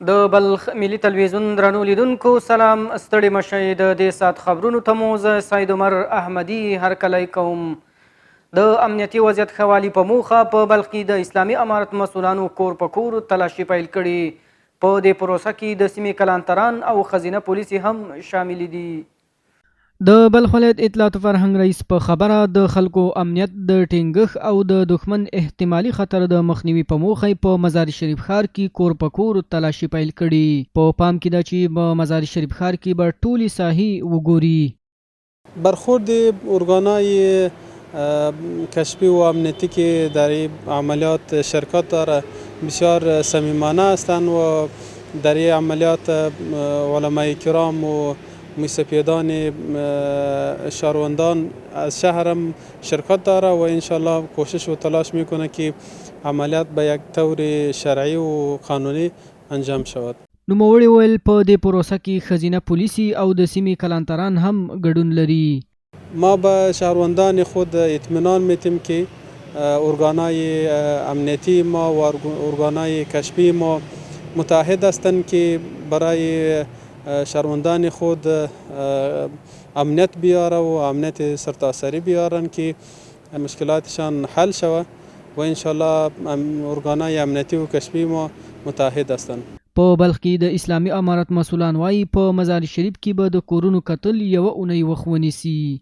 د بلخ ملي تلویزیون درنو لیدونکو سلام، ستړي مشئ. د دې ساعت خبرونو ته مو زه سید عمر احمدي هرکلی کوم. د امنیتي وضعیت ښه والي په موخه په بلخ کې د اسلامي امارت مسولانو کور په کور تلاشي پیل کړې. په دې پروسه کې د سیمې کلانتران او ښځینه پولیسې هم شاملې دي. د بلخ ولایت اطلاعات فرهنګ رئیس په خبره، د خلکو امنیت د ټینګښت او د دښمن احتمالي خطر د مخنیوي په موخه یې په مزار شریف ښار کې کور په کور تلاشي پیل کړې. په پام کې ده چې په مزار شریف ښار کې به ټولې ساحې وګوري. برخورد ارگانای کشفی و امنیتی که در این عملیات شرکت داره بسیار صمیمانه هستند و در این عملیات علمای کرام و موسپیدان شهروندان از شهرم شرکت داره و انشالله کوشش و تلاش میکنه که عملیات به یک طور شرعی و قانونی انجام شود. نوموړي وویل، په دې پروسه کې ښځینه پولیسې او د سیمې کلانتران هم ګډون لري. ما به شهروندان خود اطمینان میتیم که ارگانای امنیتی ما و ارگانای کشفی ما متعهد هستند که برای شهروندان خود امنیت بیاره و امنیت سرتاسری بیارن که مشکلاتشان حل شود و انشالله ارگانای امنیتی و کشفی ما متعهد هستند. په بلخ کې د اسلامي امارت مسولان وايي، په مزار شریف کې به د کورونو کتل یوه اونۍ وخت ونیسي.